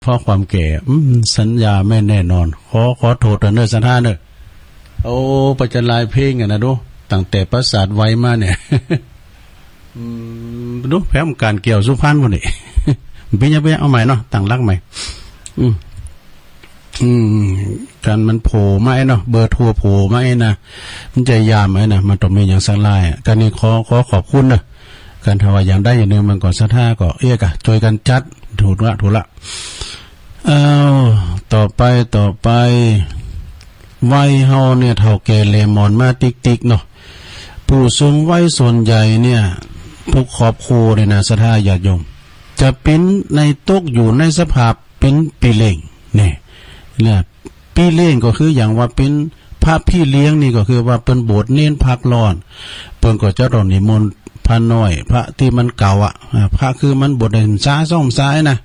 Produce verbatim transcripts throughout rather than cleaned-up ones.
เพราะความแก่ อืม สัญญาไม่แน่นอน ขอ ขอโต้ษเน่อ ศรัทธาเน่อ โอ้ ไปจะลายเพลงอะนะ ดู ตั้งแต่ประสาทไวมาเนี่ย อืม ดู แผนก๋านเกี่ยวสุพรรณปู้นนี่ เปียะเปียะ เอาใหม่เนาะ ตั้งหลักใหม่ อืม อืม กันมันโผล่มาไอ้เนาะ เบอร์โทรโผล่มาไอ้นะ มันจะยามไอ้นะ มันต้องมีอย่างสักลายอะ กันนี่ขอ ขอขอบคุณเน่อ กันถ้าว่าอย่างใดอย่างนึ่งมันก็ศรัทธาก็เอี้ยกะ จ้วยกั๋นจัด ถูกละ ถูกละ อ้าว ต่อไป ต่อไป วัยเฮาเนี่ยเฒ่าแก่แหล่หมอนมาติ๊กๆ เนาะ ผู้สูงวัยส่วนใหญ่เนี่ย ผู้ครอบครัวเนี่ยนะ ศรัทธาญาติโยม จะเป๋นในตกอยู่ในสภาพเป๋นปี้เล้ง เนี่ย เนี่ย ปี้เล้งก็คืออย่างว่าเป๋นพระพี่เลี้ยงนี่ก็คือว่าเปิ้นบวชเณรพักร้อน เปิ้นก็จะต้องนิมนต์พระน้อย พระตี้มันเก่าอะ อ่า พระคือมันบวชได้พรรษาสองพรรษานะ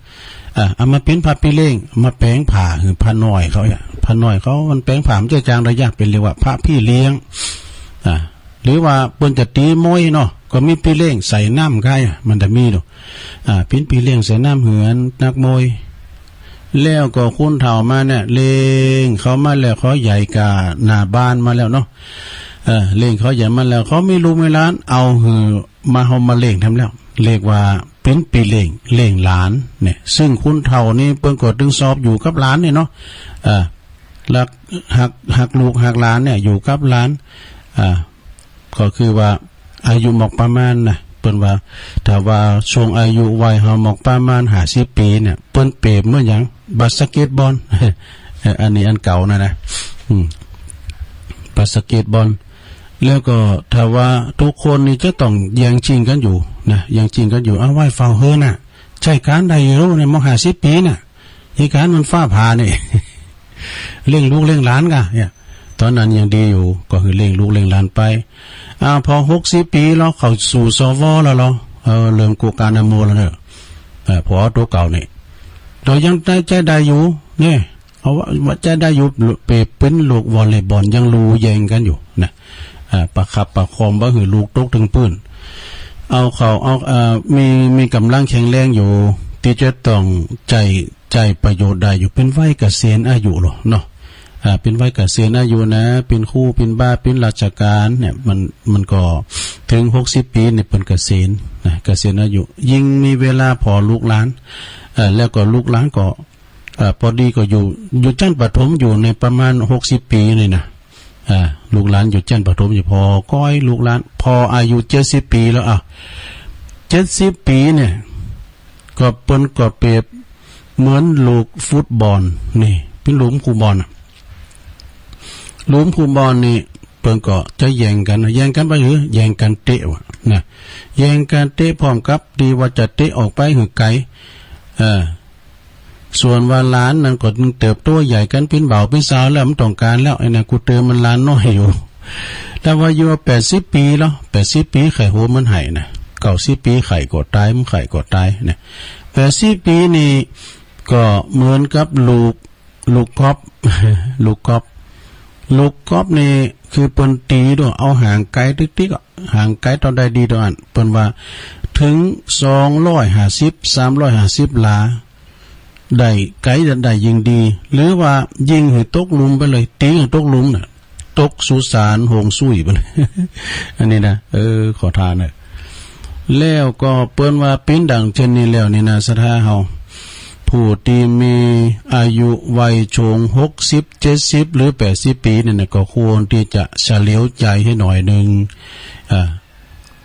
อ่า เอามาเป๋นพระปี้เล้ง มาแป๋งผ้าหื้อพระน้อยเขาเนี่ย พระน้อยเขามันแป๋งผ้ามันจะจางได้ยาก เปิ้นเรียกว่าพระพี่เลี้ยง อ่า หรือว่าเปิ้นจะตี๋มวยเนาะ ก็มีปี้เล้งใส่น้ำใก้อะ มันจะมีเนาะ อ่า เป๋นปี้เล้งใส่น้ำหื้อนักมวย แล้วก็คนเฒ่ามาเนี่ย เล้งเขามาแล้ว เขาใหญ่ก้าหน้าบ้านมาแล้วเนาะ เออ เล้งเขาใหญ่มาแล้ว เขามีลูกมีหลาน เอาหื้อมา เฮามาเลี้ยงแทนแล้ว เรียกว่าเป๋นปี้เล้ง เลี้ยงหลานเนี่ย ซึ่งคนเฒ่านี่เปิ้นก็ตึงชอบอยู่กับหลานเนี่ยเนาะ เออ ฮัก ฮัก ฮักลูกฮักหลานเนี่ย อยู่กับหลาน อ่า ก็คือว่าอายุหมอกประมาณนะ เปิ้นว่า ถ้าว่าช่วงอายุวัยเฮาหมอกประมาณห้าสิบปี๋เนี่ย เปิ้นเปรียบเหมือนอย่างบาสเกตบอล เอ่อ อันนี้อันเก่านะนะ อืม บาสเกตบอล แล้วก็ถ้าว่าทุกคนนี่จะต้องแย่งชิงกั๋นอยู่นะ แย่งชิงกั๋นอยู่ เอาไว้เฝ้าเฮือนน่ะ ใจ๊ก๋านได้อยู่ในหมอกห้าสิบปี๋น่ะ เหตุก๋ารณ์มันฟ้าผ่านี่ เลี้ยงลูกเลี้ยงหลานก่ะ เนี่ย ต๋อนนั้นยังดีอยู่ ก็คือเลี้ยงลูกเลี้ยงหลานไป อ่า พอหกสิบปี๋แล้ว เข้าสู่ สว แล้วเหรอ เออ เริ่มกู้ก๋านนโมแล้วเน่อ เออ พอตั๋วเก่านี่ เดี๋ยวยังได้ ใจ๊ได้อยู่ เนี่ย เอาว่า ว่าใจ๊ได้อยู่ เป๋นลูกวอลเลย์บอล ยังลู่แย่งกั๋นอยู่นะ อ่า ประคับประคองบ่หื้อลูกตกตึงปื้น เอาเข้า เอา เอ่อ มี มีก๋ำลังแข็งแรงอยู่ ตี้จะต้องใจ๊ ใจ๊ประโยชน์ได้อยู่ เป๋นวัยเกษียณอายุแล้วเนาะ อ่า เป๋นวัยเกษียณอายุนะ เป๋นครู เป๋นบา เป๋นราชก๋านเนี่ย มัน มันก็เถิงหกสิบปี๋เนี่ย เปิ้นเกษียณนะ เกษียณอายุ ยิ่งมีเวลาผ่อลูกหลาน เอ่อ แล้วก็ลูกหลานก็ เอ่อ ปอดีก็อยู่ อยู่จั้นประถมอยู่ในประมาณหกสิบปี๋นี่นะ อ่า ลูกหลานอยู่จั้นประถมอยู่ ผ่อก้อยลูกหลาน ผ่ออายุเจ็ดสิบปี๋แล้ว อ่ะ เจ็ดสิบปี๋เนี่ย ก็เปิ้นก็เปรียบเหมือนลูกฟุตบอลนี่ เป๋นหลุมคูบอลน่ะ หลุมคูบอลนี่ เปิ้นก็จะแย่งกั๋น แย่งกั๋นไปหื้อ แย่งกั๋นเตะว่ะนะ แย่งกั๋นเตะพร้อมกับตี้ว่าจะเตะออกไปหื้อไก๋ เออ ส่วนว่าหลานนั้นก็เติบโตใหญ่กั๋นเป๋นบ่าวเป๋นสาวแล้ว มันต้องก๋านแล้ว ไอ้นั่นกูเติมมันหลานน้อยอยู่ แต่ว่าอยู่แปดสิบปี๋แล้ว แปดสิบปี๋ใค่โหมันไห้นะ เก้าสิบปี๋ใค่ก็ต๋าย มันใค่ก็ต๋ายนะ แปดสิบปี๋นี่ก็เหมือนกับลูก ลูกกอล์ฟ ลูกกอล์ฟ ลูกกอล์ฟนี่คือเปิ้นตี๋ด้วย เอาห่างไก๋ติ๊กๆ อะ ห่างไก๋เต้าใดดีเต้าอั้น เปิ้นว่าเถิงสองร้อยห้าสิบ สามร้อยห้าสิบหลา ได้ไก๋ได้ยิ่งดี หรือว่ายิงหื้อตกหลุมไปเลย ตี๋หื้อตกหลุมน่ะ ตกสุสานฮวงสุยไปเลย อันนี้นะ เออ ขอทานเน่อ แล้วก็เปิ้นว่าเป๋นดังเช่นนี้แล้วนี่นะ ศรัทธาเฮา ผู้ตี้มีอายุวัยโฉงหกสิบ เจ็ดสิบ หรือแปดสิบปี๋นี่นะ ก็ควรตี้จะเฉลียวใจ๋หื้อหน่อยนึ่ง อ่า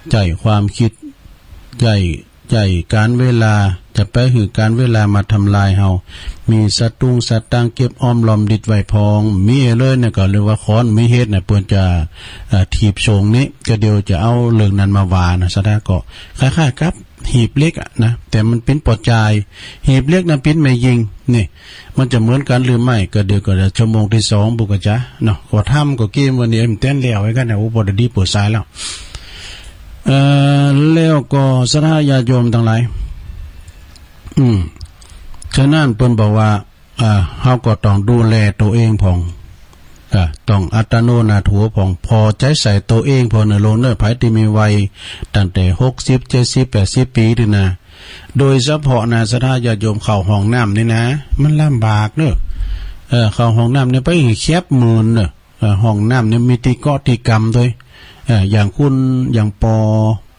ใจ๊ความคิด ใจ๊ ใจ๊ก๋านเวลา จะไปหื้อก๋านเวลามาทำลายเฮา มีสตุ้งสตางค์เก็บออมรอมริบไว้พ่อง มีเลยเนี่ยก็เรียกว่าขอมีเหตุนะ เปิ้นจะ เอ่อ ถีบโฉงนี้ ก็เดี๋ยวจะเอาเรื่องนั้นมาว่านะ ศรัทธา ก็คล้ายๆ กับ หีบเหล็กอะนะ แต่มันเป๋นปอจาย หีบเหล็กนะเป๋นแม่ญิง นี่ มันจะเหมือนกั๋นหรือไม่ ก็เดี๋ยวก็จะชั่วโมงตี้สอง บุกกะจะเนาะ ขอถามก็เกมวันนี้มันแต๊นแล้วไว้กั๋นนะ โอ้ ปอดีเปิดสายแล้ว เอ่อ แล้วก็ศรัทธาญาติโยมตังหลาย อืม ฉะนั้นเปิ้นบอกว่า อ่า เฮาก็ต้องดูแลตั๋วเองพ่อง อ่า ต้องอัตโนนาโถพ่อง ผ่อใจ๊ใส่ตั๋วเองพ่องเน่อโลมเน่อ ใผตี้มีวัยตั้งแต่หกสิบ เจ็ดสิบ แปดสิบปี๋นี่นะ โดยเฉพาะนะ ศรัทธาญาติโยม เข้าห้องน้ำนี่นะ มันลำบากเน่อ เออ เข้าห้องน้ำนี่ไปแคบเหมือนเน่อ เออ ห้องน้ำนี่มีตี้เกาะตี้กำตวย เออ อย่างคุณ อย่างปอ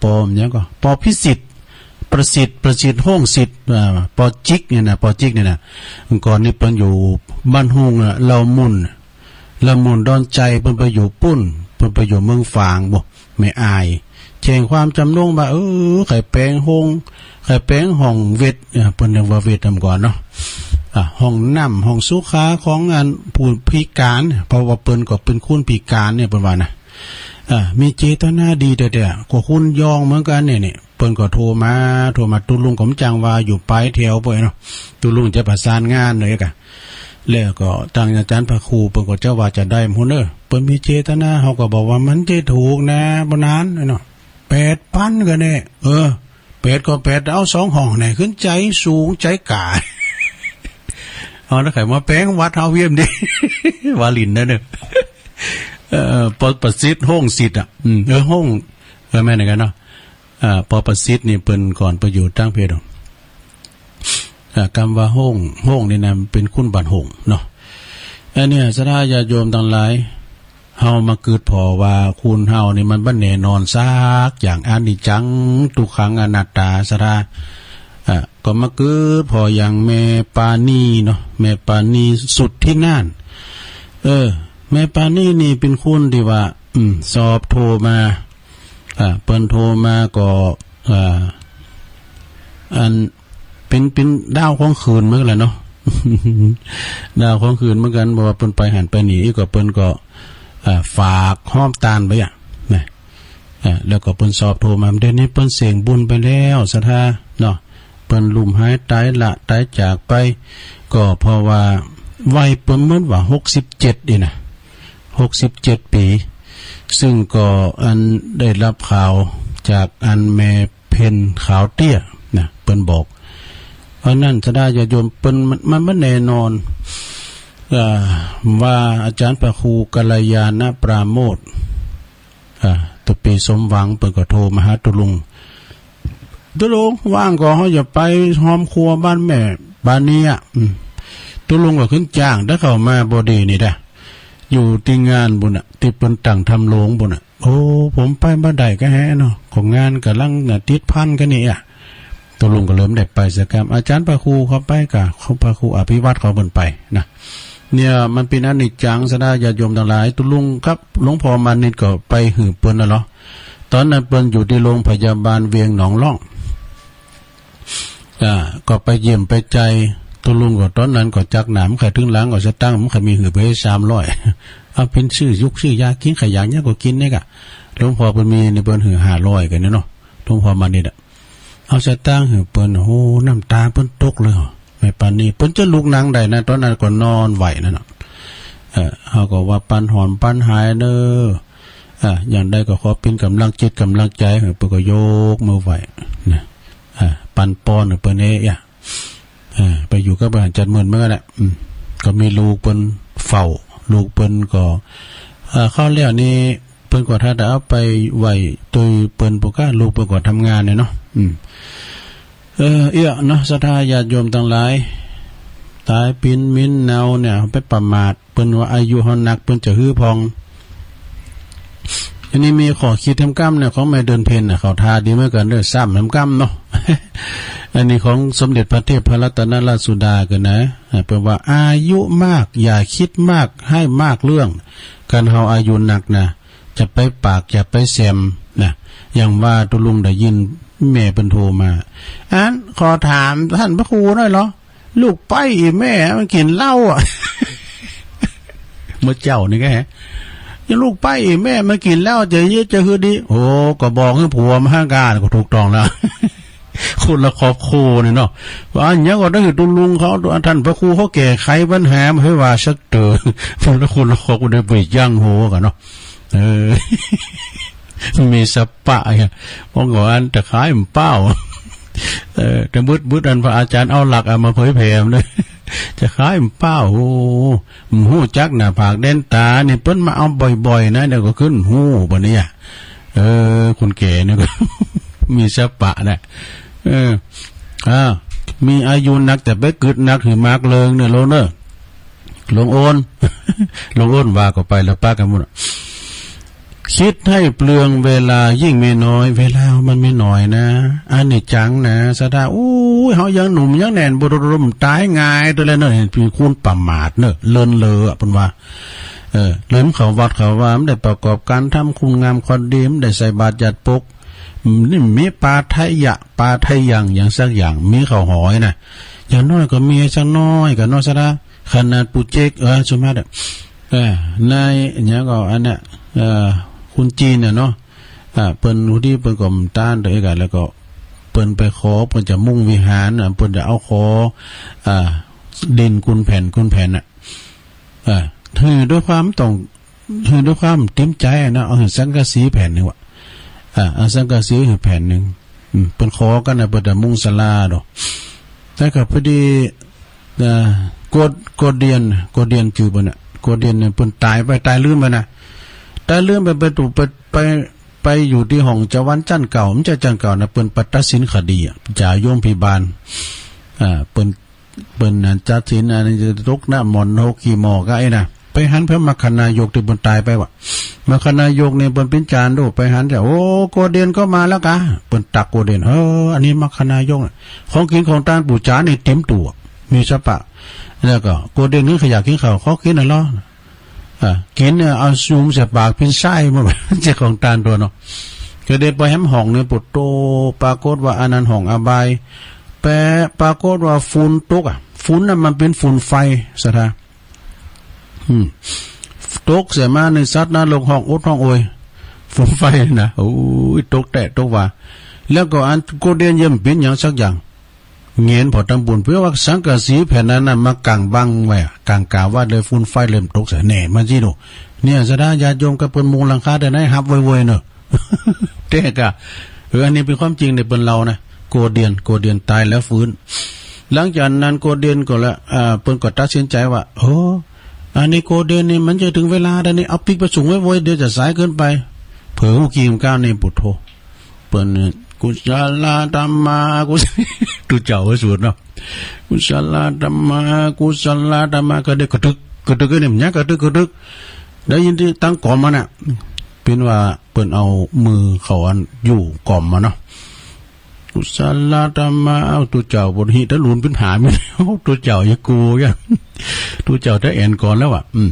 ปอหยังก่อ ปอพิสิทธิ์ ประสิทธิ์ ประสิทธิ์ ห้องสิทธิ์ เออ ปอจิกเนี่ยนะ ปอจิกเนี่ยนะ ก่อนนี่เปิ้นอยู่บ้านฮุ่งอะ เหล่ามุ่น เหล่ามุ่นดอนชัย เปิ้นไปอยู่ปู๊น เปิ้นไปอยู่เมืองฝางบ่ แม่อาย แจ้งความจำนงว่า เออ ใค่แป๋งห้อง ใค่แป๋งห้องเว็ด เออ เปิ้นเรียกว่าเว็ดนำก่อนเนาะ อ่ะ ห้องน้ำ ห้องสุขาของอันผู้พิการ เพราะว่าเปิ้นก็เป๋นคนพิการเนี่ย เปิ้นว่านะ อ่ะ มีเจตนาดีแต๊ๆ ก็คนยองเหมือนกั๋นเนี่ย เนี่ย เปิ้นก็โทรมา โทรมา ตุ๊ลุงก็บ่จักว่าอยู่ปลายแถวไปเนาะ ตุ๊ลุงจะประสานงานเลยก่ะ แล้วก็ตางอาจ๋ารย์พระครูเปิ้นก็จะว่าจาใดบ่ฮู้เน่อ เปิ้นมีเจตนา เฮาก็บอกว่ามันจะถูกนะ บ่นั้นเนาะ แปดปันก็แน่ เออ แปดก็แปด เอาสองห้องแน่ ขึ้นใจ๋สูงใจ๋ก๋า เอานะ ใค่มาแป๋งวัดเฮาเวียงดี ว่าหลิ้นนะเน่อ เออ ปอประสิทธิ์ ห้องสิทธิ์อะ อืม เออ ห้อง เออ แม่นกั๋นเนาะ อ่า ปอประสิทธิ์นี่เปิ้นก่อนไปอยู่ตางเพชร อ่า กำว่าห้อง ห้องนี่นะ เป๋นคนบ้านฮุ่งเนาะ อันเนี้ย ศรัทธาญาติโยมตังหลาย เฮามาเกิดผ่อว่าคนเฮานี่มันบ่แน่นอนสักอย่าง อนิจจัง ทุกขัง อนัตตา ศรัทธา อ่า ก็มาเกิดผ่ออย่างแม่ปานีเนาะ แม่ปานีสุทธินาถ เออ แม่ปานีนี่เป๋นคนตี้ว่า อืม สอบโทมา อ่า เปิ้นโทมาก็ อ่า อัน เป๋น เป๋นดาวของคืนเหมือนกั๋นแหละเนาะ ดาวของคืนเหมือนกั๋น เพราะว่าเปิ้นไปหั้นไปนี่ ก็เปิ้นก็ อ่า ฝากฮอมตานไปอะ นะ อ่า แล้วก็เปิ้นสอบโทมา เดี๋ยวนี้เปิ้นเสี้ยงบุญไปแล้ว ศรัทธาเนาะ เปิ้นลุ่มหายต๋ายละต๋ายจากไป ก็เพราะว่าวัยเปิ้นเหมือนว่าหกสิบเจ็ดนี่นะ หกสิบเจ็ดปี๋ ซึ่งก็อันได้ฮับข่าวจากอันแม่เพ็ญขาวเตี้ยนะ เปิ้นบอก เพราะนั้นศรัทธาญาติโยม เปิ้นมัน มันบ่แน่นอน อ่า ว่าอาจ๋ารย์พระครูกัลยาณปราโมทย์ อ่า ตุ๊ปี๋สมหวัง เปิ้นก็โทมาหาตุ๊ลุง ตุ๊ลุง ว่างก่อ เฮาจะไปฮอมครัวบ้านแม่ปานีอะ อืม ตุ๊ลุงก็ขึ้นจ้าง ถ้าเข้ามาบ่ดีนี่ดะ อยู่ตี้งานปู๊นน่ะ ตี้เปิ้นตั้งธรรมโรงปู๊นน่ะ โอ้ ผมไปบ่ได้ก็แฮะเนาะ ของงานก่ำลังติดพันกั๋นนี่อะ ตุ๊ลุงก็เลยบ่ได้ไปสักกำ อาจ๋ารย์พระครูเขาไปก่ะ พระครูอภิวัตรเขาเปิ้นไปนะ เนี่ย มันเป๋นอนิจจัง ศรัทธาญาติโยมตังหลาย ตุ๊ลุงกับหลวงพ่อมานิตย์ก็ไปหื้อเปิ้นน่ะเหรอ ต๋อนนั้นเปิ้นอยู่ตี้โรงพยาบาลเวียงหนองล่อง อ่า ก็ไปเยี่ยมไปใจ๋ ตุ๊ลุงก็ต๋อนนั้นก็จักหนาม ใค่เถิงหลังก็สตางค์ มันใค่มีหื้อไปสามร้อย เอาเป๋นซื้อยุกซื้อยากิ๋น ใค่อยากหยังก็กิ๋นเนี่ยก่ะ หลวงพ่อเปิ้นมีนี่ เปิ้นหื้อห้าร้อยกั๋นเนี่ยเนาะ หลวงพ่อมานิตย์อะ เอาสตางค์หื้อเปิ้น โอ้ น้ำต๋าเปิ้นตกเลย แม่ปานี เปิ้นจะลุกนั่งได้นะ ต๋อนนั้นก็นอนไหวนั่นน่ะ เออ เฮาก็ว่าปันหอมปันหายเน่อ อ่า อย่างใดก็ขอเป๋นก๋ำลังจิตก๋ำลังใจ๋ เปิ้นก็ยกมือไหว้นะ อ่า ปันปอนเปิ้นเอ้ย อ่า ไปอยู่กับพระอาจ๋ารย์เมินเหมือนกั๋นแหละ อืม ก็มีลูกเปิ้นเฝ้า ลูกเปิ้นก็ อ่า เข้าแล้วนี่ เปิ้นก็ถ้าจะเอาไปไหว้ตวยเปิ้นปู้นก้า ลูกเปิ้นก็ทำงานเนี่ยเนาะ อืม เออ เอี้ยเนาะ ศรัทธาญาติโยมตังหลาย ต๋ายปิ๊นมินเนาเนี่ย ไปประมาท เปิ้นว่าอายุเฮานัก เปิ้นจะหื้อผ่อง อันนี้มีข้อคิดแหมก้ำเนี่ย ของแม่เดือนเพ็ญน่ะ เข้าท่าดีเหมือนกั๋นเด้อ ซ้ำแหมก้ำเนาะ อันนี้ของสมเด็จพระเทพรัตนราชสุดากั๋นนะ อ่า เปิ้นว่าอายุมากอย่าคิดมาก ให้มากเรื่อง คันเฮาอายุนักนะ จะไปปากจะไปแซมนะ อย่างว่าตุ๊ลุงได้ยินแม่เปิ้นโทมา อัน ขอถามต้านพระครูหน่อยเหรอ ลูกไปอี้แม่มันกิ๋นเหล้าอะ เมื่อเจ๊านี่ไง ยังลูกไปอี้แม่มันกิ๋นเหล้า จะเยียะจะหื้อดี โอ้ ก็บอกหื้อผัวมันห้ามก้า ก็ถูกต้องแล้ว คนละครอบครัวเนี่ยเนาะ ว่าอันเนี้ยก็ต้องหื้อตุ๊ลุงเขา ต้านพระครูเขาแก้ไขปัญหามาหื้อว่าสักเต๋อ คนละ คนละครอบครัว ได้ไปยั่งโหกั๋นเนาะ เออ มีสปะไง เพราะว่าอันจะขายมันเป้า เออ แต่บึด บึดอันพระอาจ๋ารย์เอาหลักเอามาเผยแผ่มันเลย จะขายมันเป้า โอ้ มันฮู้จักหน้าผากแดนต๋านี่ เปิ้นมาเอาบ่อยๆ นะ เดี๋ยวก็ขึ้นฮู้ปะเนี่ย เออ คนแก่เนี่ยก็ มีสปะนะ เออ อ่า มีอายุนัก จะไปกึ๊ดนักหื้อมากเลิงเน่อ โลงเน่อ โลงโอน โลงโอนว่าก็ไปแล้ว ปะกั๋นหมดอะ คิดให้เปลืองเวลายิ่งมีน้อย เวลามันมีน้อยนะ อนิจจังนะ ศรัทธา โอ้ย เฮายังหนุ่มยังแน่น บ่รู้ ต๋ายง่าย ตวยแลเน่อ เห็นเป๋นคนประมาทเน่อ เลินเลออะ เปิ้นว่า เออ เลยบ่เข้าวัดเข้าวา บ่ได้ประกอบก๋านทำคุณงามความดี บ่ได้ใส่บาตรหยาดปก นี่มีปาทะยะ ปาทะยัง หยังสักอย่าง มีเข้าหอน่ะ อย่างน้อยก็มีสักน้อยก็เนาะ ศรัทธา ขนาดปู่เจ๊ก เออ สมมาตรอะ เออ นาย หยังก็อันเนี้ย เออ คนจีนน่ะเนาะ อ่า เปิ้นฮู้ดี เปิ้นก็บ่ต้านตวยกั๋น แล้วก็เปิ้นไปขอ เปิ้นจะมุงวิหาร อ่า เปิ้นจะเอาขอ อ่า ดินกุนแผ่น กุนแผ่นน่ะ อ่า หื้อด้วยความต้อง หื้อด้วยความเต๋มใจ๋อะนะ เอาหื้อสังกะสีแผ่นนึ่งวะ อ่า เอาสังกะสีหื้อแผ่นนึ่ง อืม เปิ้นขอกั๋นนะ เปิ้นจะมุงศาลาดอก แต่ก็พอดี เอ่อ กั๋ว กั๋วเดียน กั๋วเดียนจื้อเปิ้นน่ะ กั๋วเดียนเนี่ยเปิ้นต๋ายไป ต๋ายลืมไปนะ ต๋ายลืมไป ไปถูก ไป ไป ไปอยู่ตี้ห้องเจ้าวันจั๊นเก่า บ่ใจ้จั๊นเก่านะ เปิ้นไปตัดสินคดีอะ จ่าโยมพิบาล อ่า เปิ้น เปิ้นน่ะตัดสิน อันนี้จะตกน้ำหม่อนหกขี้หม้อก็ไอ้น่ะ ไปหันพระมัคคณายกตี้เปิ้นต๋ายไปวะ มัคคณายกนี่เปิ้นเป๋นจารย์ดู ไปหันจะ โอ้ กั๋วเดียนก็มาแล้วกา เปิ้นตักกั๋วเดียน เออ อันนี้มัคคณายกน่ะ ของกิ๋นของตานปู่จ๋านี่เต๋มตู้ มีสะปะ แล้วก็กั๋วเดียนนี่ใค่อยากกิ๋นข้าว ขอกิ๋นหน่อยลอ อ่า กิ๋นเนี่ยเอาซูมใส่ปากเป๋นไส้หมด เจ้าของตานตั๋วเนาะ ก็ได้ไปแหมห้องนึ่ง ปุโต ปรากฏว่าอันนั้นห้องอบาย แปะ ปรากฏว่าฝุ่นตกอะ ฝุ่นน่ะมันเป๋นฝุ่นไฟ ศรัทธา อืม ตกใส่มานี่สัตว์นรกฮ้องโอดฮ้องโอย ฝุ่นไฟน่ะ โอ้ย ตกแต๊ตกว่า แล้วก็อันกั๋วเดียนยังบ่เป๋นหยังสักอย่าง เหงนผ่อตำบุญ เปื้อว่าสังกะสีแผ่นนั้นน่ะมากั๋งบังไว้อะ กั๋งก๋าไว้เลย ฝุ่นไฟเลยบ่ตกใส่ แหน่ มันสิโด เนี่ย ศรัทธาญาติโยมก็เปิ้นมุงหลังคาแต่ไหน ฮับเว่ยๆ เน่อ แต่ก็ เออ อันนี้เป๋นความจริงเน่อ เปิ้นเล่านะ กั๋วเดียน กั๋วเดียนต๋ายแล้วฟื้น หลังจากนั้นกั๋วเดียนก็ละ อ่า เปิ้นก็ตัดสินใจ๋ว่า โอ้ อันนี้กั๋วเดียนนี่มันจะเถิงเวลาแล้วนี่ เอาปิ๊กไปสุงไว้เว้ย เดี๋ยวจะสายเกินไป เผลอฮู้กี่ก้าวนี่ ปุโต เปิ้นเนี่ย กุศลธรรมา กุศ ตุ๊เจ้าว่าสวดเนาะ กุศลธรรมา กุศลธรรมา ก็ได้กระตึก กระตึกเนี่ย มันยังกระตึก กระตึก ได้ยินตี้ตังก๋อมมาน่ะ เป๋นว่าเปิ้นเอามือเขาอันอยู่ก๋อมมาเนาะ กุศลธรรมา เอ้า ตุ๊เจ้าบ่ฮิตะลุนเป๋นผา เอ้า ตุ๊เจ้าอย่ากูอย่า ตุ๊เจ้าตะแอนก่อนแล้วอะ อืม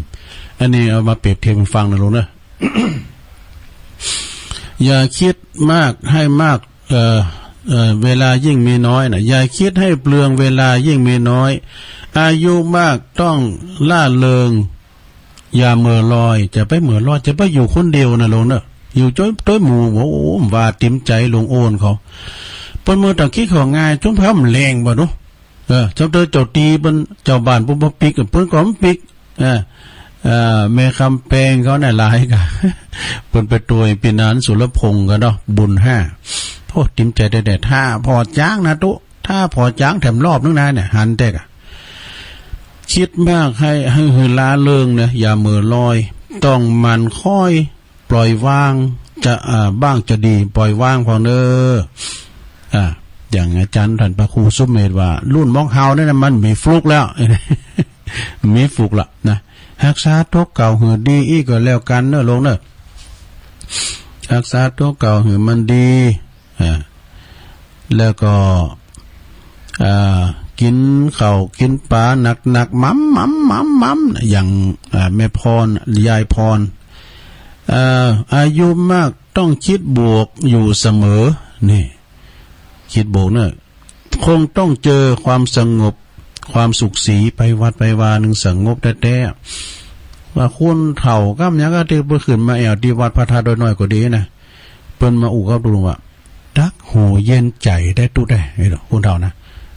อันนี้เอามาเปรียบเทียบหื้อฟังนะลูกนะ อย่าคิดมากให้มาก เอ่อ เอ่อ เวลายิ่งมีน้อยนะ อย่าคิดให้เปลืองเวลายิ่งมีน้อย อายุมากต้องร่าเริง อย่าเหม่อลอย จะไปเหม่อลอย จะไปอยู่คนเดียวนะลูกเนอะ อยู่จ้อย จ้อยหมู่ โอ้โห ว่าเต๋มใจ๋ลุงโอนเขา เปิ้นเมื่อตะกี้เขาง่าย จนพร้อมแรงบ่เนาะ เออ เจ้าเตอเจ้าตีเปิ้น เจ้าบ้านเปิ้นบ่ปิ๊ก เปิ้นก็บ่ปิ๊ก เออ เอ่อ แม่คำแปงเขาเนี่ยหลายกะ เปิ้นไปตวยปี๋นั้นสุรพงษ์กะเนาะ บุญห้า โอ้ เต๋มใจ๋แต๊ๆ ถ้าผ่อจ๊างนะตุ๊ ถ้าผ่อจ๊างแถมรอบนึ่งนะเนี่ย หันแต๊กะ คิดมากให้ ให้หื้อร่าเริงนะ อย่าเหม่อลอย ต้องหมั่นค่อย ปล่อยวาง จะ อ่า บ้างจะดี ปล่อยวางพ่องเน่อ อ่า อย่างอาจ๋ารย์ต้านพระครูสุเมธว่า รุ่นหม่องเฮาเนี่ยนะ มันมีฟลุกแล้ว มีฟลุกละนะ ฮักษาตั๋วเก่าหื้อดีอี้ก็แล้วกั๋นเน่อลูกเน่อ ฮักษาตั๋วเก่าหื้อมันดี อ่า แล้วก็ อ่า กิ๋นข้าวกิ๋นป๋าหนักๆ หม่ำๆๆๆ อย่าง อ่า แม่พร ยายพร เอ่อ อายุมากต้องคิดบวกอยู่เสมอ นี่ คิดบวกเน่อ คงต้องเจอความสงบ ความสุขสี ไปวัดไปวานึ่งสงบแต๊ๆ ว่าคนเฒ่าก้ำยังก็ตี้เปิ้นขึ้นมาแอ่วตี้วัดพระธาตุดอยน้อยก็ดีนะ เปิ้นมาอู้กับตุ๊ลุงว่า ตั๊กหูเย็นใจ๋ได้ตุ๊แต๊ เอ้ย คนเฒ่านะ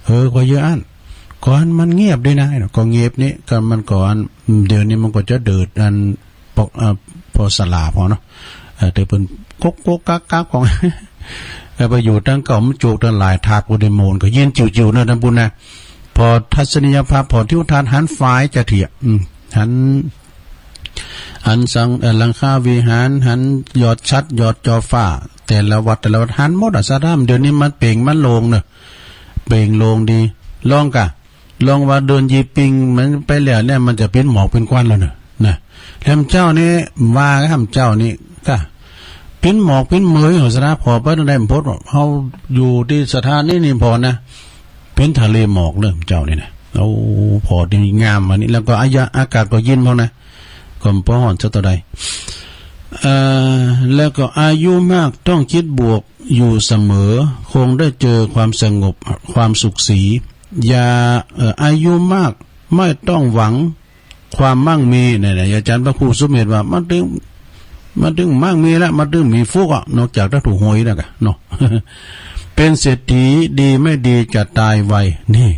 เออ ก็เยอะอั้น ก่อนมันเงียบดีนะ ก็เงียบนี่ ก็มันก่อน เดี๋ยวนี้มันก็จะเดิดอัน ปก เอ่อ ปอสลาพอเนาะ เอ่อ แต่เปิ้นก๊กๆ กั๊กๆ ของ เอ่อ ไปอยู่ตังเก่ามันโจกตังหลายถาด โอเดโมนก็เย็นจิ๋วๆ เนาะ ต้านบุญนะ ผ่อทัศนียภาพ ผ่อทิวทัศน์ หันฝายจะเถีย อืม หัน หันสัง เอ่อ หลังคาวิหาร หันยอดฉัตร ยอดจอฟ้า แต่ละวัด แต่ละวัด หันหมดอะ ศรัทธา เดี๋ยวนี้มันเป๋งมันโล่งเนาะ เปล่งโลงดี ลองก่ะ ลองว่าเดือนยี่ปิงมันไปแล้วเนี่ย มันจะปิ้นหมอกปิ้นควันแล้วเน่อ นะ แล้วเจ้านี่ว่า เจ้านี่ก่ะ ปิ้นหมอกปิ้นเหมย หัวสะดา ผ่อไปตรงใดมันพด เฮาอยู่ตี้สถานีนี่ผ่อนะ ปิ้นทะเลหมอกเลยเจ้านี่นะ โอ้ ผ่อดีงามวันนี้ แล้วก็อายะ อากาศก็เย็นพร้อมนะ ก็บ่ฮ้อนสักเต้าใด เอ่อ แล้วก็อายุมากต้องคิดบวกอยู่เสมอ คงได้เจอความสงบ ความสุขสี อย่า เอ่อ อายุมากไม่ต้องหวังความมั่งมี เนี่ยนะ อาจารย์พระครูสุเมธว่า มันตึง มันตึงมั่งมีละ มันตึงมีฟุกอะ นอกจากถ้าถูกหวยแล้วกะเนาะ เป็นเศรษฐีดีไม่ดีจะตายไว นี่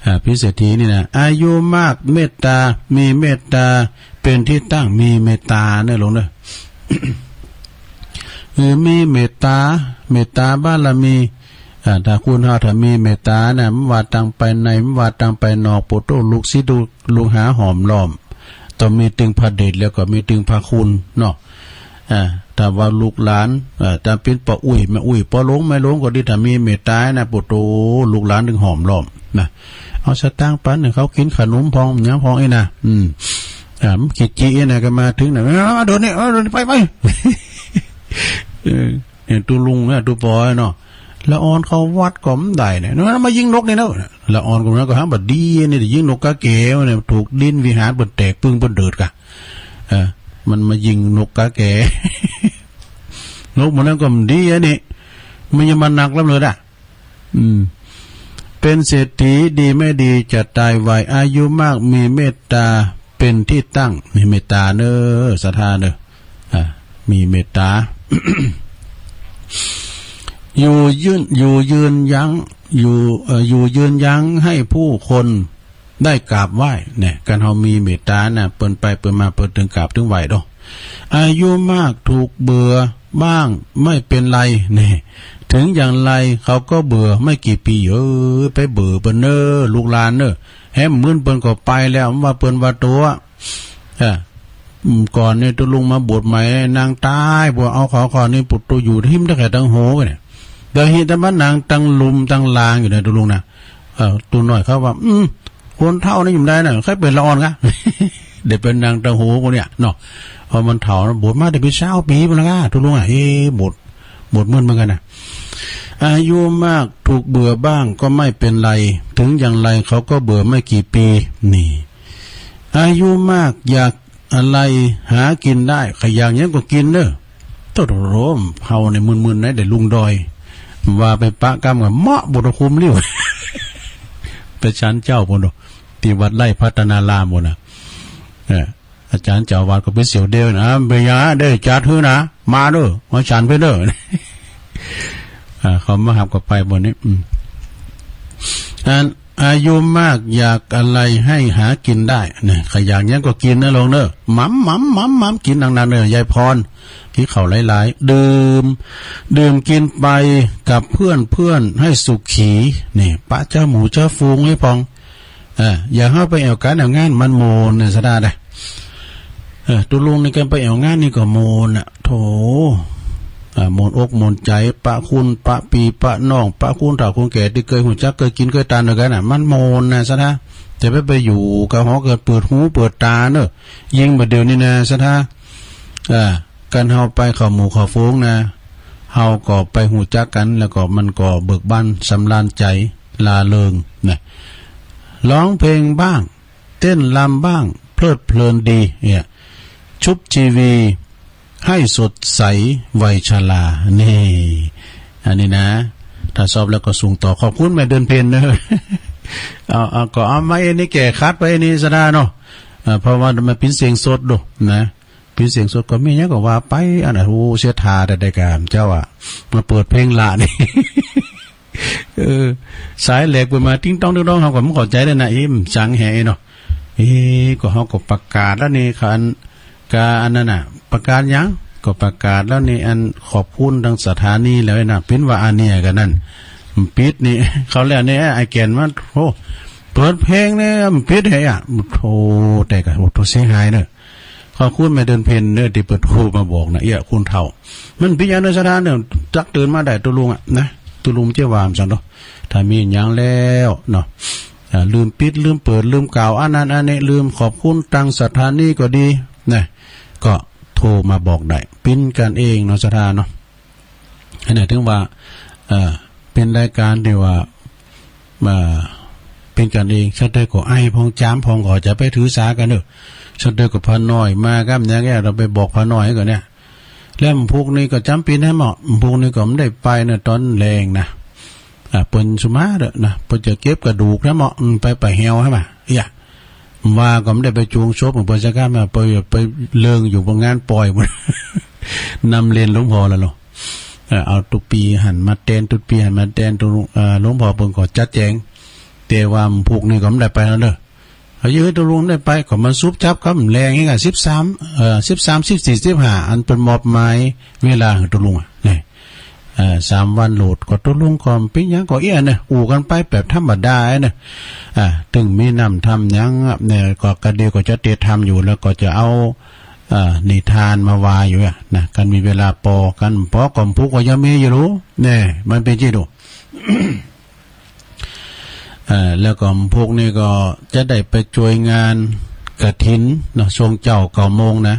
อ่า เป็นเศรษฐีนี่นะ อายุมากเมตตา มีเมตตาเป็นที่ตั้ง มีเมตตาเนี่ยลงเน่อ คือมีเมตตา เมตตาบารมี อ่า ถ้าคนเฮาถ้ามีเมตตานะ บ่ว่าตางภายใน บ่ว่าตางภายนอก โปดโต้ ลูกศิษย์ลูกหาห้อมล้อม ต้องมีตึงพระเดช แล้วก็มีตึงพระคุณเนาะ อ่า ถ้าว่าลูกหลาน อ่า ถ้าเป๋นป้ออุ๊ยแม่อุ๊ย ป้อหลงแม่หลงก็ดี ถ้ามีเมตตานะ โปดโต้ ลูกหลานตึงห้อมล้อมนะ เอาสตางค์ปันหื้อเขากิ๋นขนมพ่อง หยังพ่องอี้นะ อืม อ่า มันขี้จี้อี้นะ ก็มาเถิงนะ เอา เดี๋ยวนี้ เอา เดี๋ยวนี้ ไป ไป เออ เนี่ย ตุ๊ลุงนะ ตุ๊ปอยเนาะ ละอ่อนเข้าวัดก็บ่ได้เนี่ย มันมายิงนกนี่นะ ละอ่อนก็นั้นก็หาบ่ดีนี่ ยิงนกกาแก๋เนี่ย ถูกดินวิหารเปิ้นแตกปึ้งเปิ้นเดิดก่ะ เออ มันมายิงนกกาแก๋ นกหมู่นั้นก็บ่ดีอันนี้ มันยังมาหนักล้ำเลยอะ อืม เป็นเศรษฐีดีไม่ดีจะตายไว อายุมากมีเมตตาเป็นที่ตั้ง มีเมตตาเน่อ ศรัทธาเน่อ อ่า มีเมตตา อยู่ยืน อยู่ยืนยั้ง อยู่ เอ่อ อยู่ยืนยั้งให้ผู้คนได้กราบไหว้ เนี่ย การเฮามีเมตตานะ เปิ้นไปเปิ้นมาเปิ้นตึงกราบตึงไหว้ดอก อายุมากถูกเบื่อบ้างไม่เป็นไร เนี่ย ถึงอย่างไรเขาก็เบื่อไม่กี่ปี เอ้ย ไปเบื่อเปิ้นเน่อ ลูกหลานเน่อ แหมมื้อเปิ้นก็ไปแล้ว ว่าเปิ้นว่าโตอะ เออ อืม ก่อนนี่ตุ๊ลุงมาบวชใหม่ นั่งต๋าย พวกเอาเขา เขานี่โปดโต้อยู่หิมตะแคร่ตังโหไปเนี่ย แต่เฮาตะมานั่งตังลุ่มตังลางอยู่เนี่ยตุ๊ลุงนะ เออ ตุ๊น้อยเขาว่า อืม คนเฒ่านี่อยู่บ่ได้นะ ใค่เป๋นละอ่อนก่ะ เดี๋ยวไปนั่งตังโหพวกเนี่ยเนาะ เพราะมันเฒ่านะ บวชมาได้เป๋นซาวปี๋พุ้นละก่ะ ตุ๊ลุงอะ เอ๊ะ บวช บวชมื้อเหมือนกั๋นนะ อายุมากถูกเบื่อบ้างก็ไม่เป็นไร ถึงอย่างไรเขาก็เบื่อไม่กี่ปี นี่ อายุมากอยากอะไรหากิ๋นได้ ใค่อยากหยังก็กิ๋นเน่อ โต้โถ เฮานี่มึนๆ นะ ได้ลุงดอย ว่าไปปะกำกั๋น เมาะ บ่ต้องคุมริ้ว ไปฉันเจ๊าปู้นโด ตี้วัดไร่พัฒนารามปู้นนะ เออ อาจ๋ารย์เจ้าอาวาสก็เป๋นเสี่ยวเดียวนะ เป๋นหยัง ได้จัดหื้อนะ มาเน่อ มาฉันเป๋นเน่อ อ่า เขามาหับก็ไปปู้นนี้ อืม อัน อายุมากอยากอะไรให้หากิ๋นได้ เนี่ย ใค่อยากหยังก็กิ๋นนะลุงเน่อ หม่ำ หม่ำ หม่ำ หม่ำ กิ๋นหนักๆ เน่อ ยายพร กิ๋นข้าวหลายๆ ดื่ม ดื่มกิ๋นไปกับเพื่อนๆ ให้สุขี เนี่ย ปะเจ้าหมู่เจ้าฝูงให้พ่อง เออ อย่าหื้อไปแอ่วก๋านแอ่วงาน มันโมนเนี่ย ศรัทธาเน่อ เออ ตุ๊ลุงนี่ก็ไปแอ่วงานนี่ก็โมนอะ โถ อ่า โมนอกโมนใจ๋ ปะคุณ ปะปี้ ปะน้อง ปะคนเฒ่าคนแก่ตี้เกยฮู้จัก เกยกิ๋น เกยตานตวยกั๋นน่ะ มันโมนนะ ศรัทธา จะไป ไปอยู่กับหอเกิด เปิดหูเปิดต๋าเน่อ ยิ่งบ่าเดี่ยวนี้นะ ศรัทธา อ่า การเฮาไปเข้าหมู่เข้าฝูงนะ เฮาก็ไปฮู้จักกั๋น แล้วก็มันก็เบิกบานสำราญใจ๋ ร่าเริงนะ ฮ้องเพลงบ้าง เต้นรำบ้าง เพลิดเพลินดี เนี่ย ชุบชีวีให้สดใสวัยชรา นี่ อันนี้นะ ถ้าชอบแล้วก็ส่งต่อ ขอบคุณแม่เดือนเพ็ญเน่อ เอา เอา ก็เอามาอันนี้แก้ขัดไปอันนี้ ศรัทธาเนาะ อ่า เพราะว่ามันเป๋นเสียงสดโดนะ เป๋นเสียงสดก็มีหยังก็ว่าไป อันน่ะ โอ้ เสียท่าแต่ได้กาเจ้าอะ มาเปิดเพลงละนี่ เออ สายแหลกเปิ้นมาติ๊งต๊องติ๊งต๊อง เฮาก็บ่เข้าใจ๋แล้วนะ เอ๊ะ มันสังแหเนาะ เอ๊ะ ก็เฮาก็ประกาศแล้วนี่ คัน กาอันนั้นน่ะ ประกาศหยัง ก็ประกาศแล้วนี่ อันขอบคุณตางสถานีแล้วนะ เป๋นว่าอันเนี้ยกั๋นนั่น มันปิดนี่ เขาแล้วนี่ ไอ้แก่นมัน โอ้ เปิดเพลงนี่ มันปิดให้อะ โธ่ แต่ก็ โอ้ โธ่ เสียหายเน่อ ขอบคุณแม่เดือนเพ็ญเน่อ ตี้เปิ้นโทรมาบอกนะ เอี้ย คนเฒ่า มันเป๋นหยังเน่อ ศรัทธาเน่อ จักตื่นมาได้ตุ๊ลุงอะนะ ตุ๊ลุงเจ้าว่ามันซั่นเนาะ ถ้ามีหยังแล้วเนาะ อ่า ลืมปิด ลืมเปิด ลืมกล่าวอันนั้นอันนี้ ลืมขอบคุณตังสถานีก็ดีนะ ก็โทรมาบอกได้ เป๋นกั๋นเองเนาะ ศรัทธาเนาะ อันนี้ถือว่า เอ่อ เป๋นรายก๋านตี้ว่า อ่า เป๋นกั๋นเอง ฉันใดก็อายพ่อง จ๋ำพ่อง ก็จะไปถือสากั๋นเน่อ ฉันใดก็ป้าน้อยมาครับ อย่างเงี้ย เฮาไปบอกป้าน้อยก่อนเนี่ย แล้วพวกนี้ก็จ๋ำเป๋นแหมเนาะ พวกนี้ก็บ่ได้ไปนะ ต๋อนแลงนะ อ่า เปิ้นสุมาเต๊อะนะ เปิ้นจะเก็บกระดูกแหมเนาะ อืม ไปป่าแฮวแหม เอี้ย ว่าก็บ่ได้ไปจูงศพเปิ้นสักครั้งนะ ไป ไปเลิงอยู่บนงานป่อยหมด นำเลนหลวงพ่อแล้วเนาะ เออ เอาตุ๊ปีหันมาแตน ตุ๊ปีหันมาแตน ตุ๊ เอ่อ หลวงพ่อเปิ้นก็จัดแจง แต่ว่าพวกนี้ก็บ่ได้ไปแล้วเน่อ เอาเย้ย ตุ๊ลุงได้ไป ก็มาสุบจับกำแลงนี่ก่ะ สิบสาม เอ่อ สิบสาม สิบสี่ สิบห้า อันเปิ้นมอบหมายเวลาหื้อตุ๊ลุงอะ นี่ เอ่อ สามวันโหลด ก็ตุ๊ลุงก็เป๋นหยังก็เอี้ยเน่อ อู้กั๋นไปแบบธรรมดาเน่อ อ่า ตึงมีน้ำธรรมหยังอะ เนี่ย ก็กระเดียวก็จะเตรียมธรรมอยู่ แล้วก็จะเอา เอ่อ นิทานมาว่าอยู่อะนะ คันมีเวลาปอ คันปอก็พวกก็ยังมีอยู่ลูก เนี่ย มันเป๋นจี้ลูก เอ่อ แล้วก็พวกนี้ก็จะได้ไปจ้วยงานกฐินเนาะ ช่วงเจ๊าเก้าโมงนะ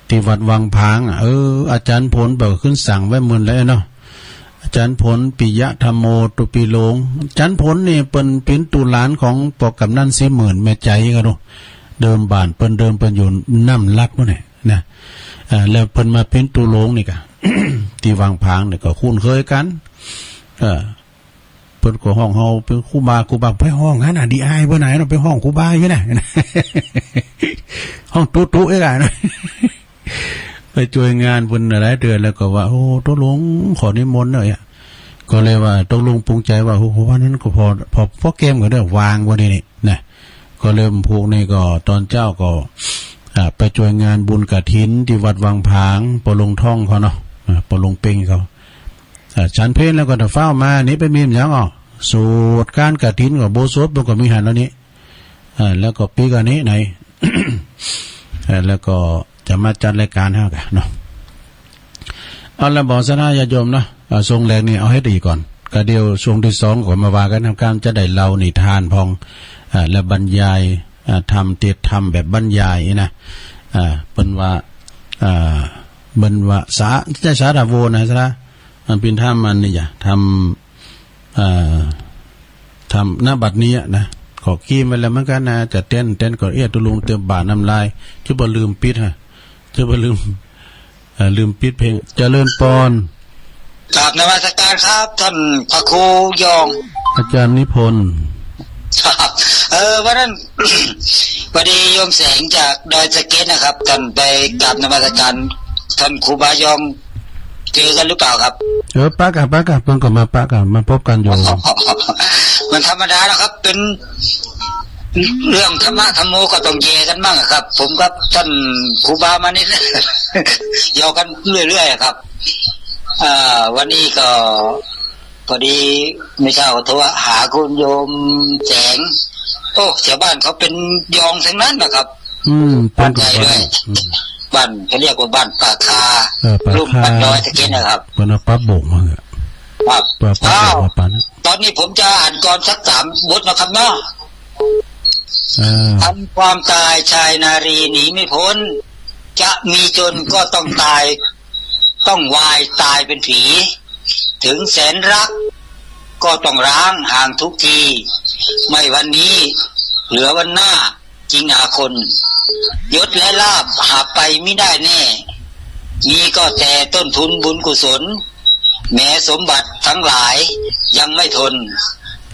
ตี้วัดวังผางอะ เออ อาจ๋ารย์ผลเปิ้นก็ขึ้นสั่งไว้หมื่นแล้วเนาะ อาจ๋ารย์ผล ปิยะธัมโม ตุ๊ปีโลง อาจ๋ารย์ผลนี่เปิ้นเป๋นตุ๊หลานของป้อกำนันศรีหมื่น แม่ใจ๋ก็ลูก เดิมบ้านเปิ้น เดิมเปิ้นอยู่น้ำลัดปู๊นแหละนะ เอ่อ แล้วเปิ้นมาเป๋นตุ๊โลงนี่ก่ะ ตี้วังผางนี่ก็คุ้นเคยกั๋น เอ่อ เปิ้นก็ฮ้องเฮาเป๋นครูบา ครูบา ไปฮ้องหั้นน่ะ ดีอายเปิ้นไหนเนาะ ไปฮ้องครูบาอยู่น่ะ ฮ้องตุ๊ตุ๊เอ้ยก่ะ ไปจ้วยงานเปิ้นหลายเตื้อ แล้วก็ว่า โอ้ ตุ๊ลุง ขอนิมนต์หน่อยอะ ก็เลยว่า ตุ๊ลุงปรุงใจ๋ว่า โอ้ วันนั้นก็ปอ ปอ ปอแกมก็ได้วางไว้นี่ นี่นะ ก็เลยพวกนี้ก็ต๋อนเจ๊าก็ อ่า ไปจ้วยงานบุญกฐินตี้วัดวังผาง ป้อหลวงทองเขาเนาะ อ่า ป้อหลวงเป้งเขา อ่า ฉันเพลแล้วก็ต้องฟ้าวมา นี่ไปมีหยังอ้อ โสดก๋านกฐินก็โบสถ์ มันก็มีหันแล้วนี่ อ่า แล้วก็ปี๋ก่อนนี้ไหน เอ่อ แล้วก็จะมาจัดรายก๋านหื้อก่ะเนาะ เอาละ บ่ศรัทธาญาติโยมเนาะ อ่า ช่วงแรกนี่เอาหื้อดีก่อน กระเดียวช่วงตี้สองก็มาว่ากั๋น กำจะได้เล่านิทานพ่อง อ่า และบรรยาย อ่า ธรรม เตศน์ธรรมแบบบรรยายนี่นะ อ่า เปิ้นว่า อ่า เปิ้นว่าสา บ่ใจ้สาธโวนะ สา มันเป๋นธรรมอันนี้จ้ะ ธรรม เอ่อ ธรรม ณ บัดนี้อะนะ ก็เกียมไว้แล้วเหมือนกั๋นนะ จะเตรียม เตรียมก็เอี้ยตุ๊ลุงเตรียมบ่าน้ำลาย จะบ่ลืมปิดฮะ จะบ่ลืม เอ่อ ลืมปิดเพลง เจริญปอน กราบนมัสการครับ ต้านพระครูยอง อาจ๋ารย์นิพนธ์ ครับ เออ วันนั้น พอดีโยมแสงจากดอยสะเก็ดนะครับ ต้านไปกราบนมัสการต้านครูบายอง เจอกั๋นหรือเปล่าครับ เออ ปะกั๋น ปะกั๋น เปิ้นก็มาปะกั๋น มาปบกั๋นอยู่ มันธรรมดานะครับ เป๋นเรื่องธรรมะธรรมโมก็ต้องแยกั๋นบ้างอะครับ ผมกับต้านครูบามานิด หยอกกั๋นเรื่อยๆอะครับ อ่า วันนี้ก็ พอดีเมื่อเช้าโทรหาคุณโยมแสง โอ้ แถวบ้านเขาเป๋นยองทั้งนั้นนะครับ อืม เป๋นกับบ้าน บ้านใหญ่ด้วย อืม บ้านเขาเรียกว่าบ้านป่าคา เออ ป่าคา ลุ่มบ้านดอยตะเกียนนะครับ เปิ้นเอาปั๊บโบ่งมาเหอะ ครับ ป่าปั๊บโบ่ง อ้าว มาปานนั้น ตอนนี้ผมจะอ่านกลอนสักสามบทนะครับเนาะ เออ ทำความตายชายนารีหนีไม่พ้น จะมีจนก็ต้องตาย ต้องวายตายเป็นผี ถึงแสนรักก็ต้องร้างห่างทุกที ไม่วันนี้เหลือวันหน้าจริงหาคน ยศและลาภหาไปมิได้แน่ มีก็แต่ต้นทุนบุญกุศล แม้สมบัติทั้งหลายยังไม่ทน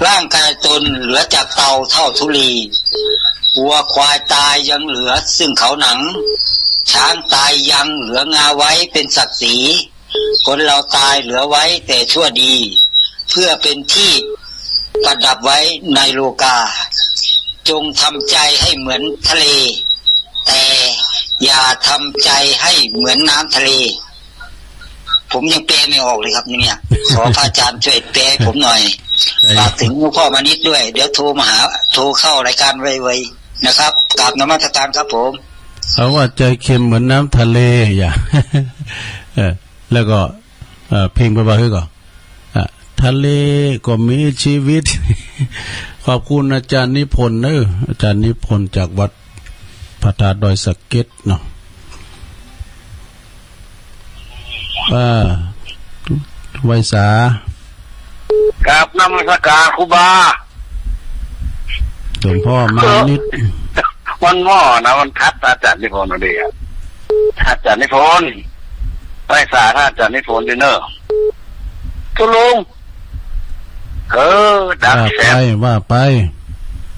ร่างกายตนเหลือจากเตาเท่าธุลี วัวควายตายยังเหลือซึ่งเขาหนัง ช้างตายยังเหลืองาไว้เป็นศักดิ์ศรี คนเราตายเหลือไว้แต่ชั่วดี เพื่อเป็นที่ประดับไว้ในโลกา จงทำใจให้เหมือนทะเล แต่อย่าทำใจให้เหมือนน้ำทะเล ผมยังแปลไม่ออกเลยครับเนี่ย ขอพระอาจารย์ช่วยแปลให้ผมหน่อย ใช่ ฝากถึงหลวงพ่อมานิดด้วย เดี๋ยวโทรมาหา โทรเข้ารายการไวๆนะครับ กราบนมัสการครับผม เอาว่าใจเค็มเหมือนน้ำทะเลอย่า เออ แล้วก็ เอ่อ เพ่งไปว่า เฮ้ย ก่อน อ่ะ ท ทะเลก็มีชีวิต ขอบคุณอาจารย์นิพนธ์เนอะ อาจารย์นิพนธ์จากวัดพระธาตุดอยสะเก็ดเนาะ อ่า ไหว้สา กราบนมัสการครูบา หลวงพ่อมานิด วันหม้อนะ วันทัดอาจารย์นิพนธ์นั่นเองอะ อาจารย์นิพนธ์ ไหว้สาท่านอาจารย์นิพนธ์ด้วยเนอะ ตุ๊ลุง เออ ดับ ว่าไป แสบ ว่าไป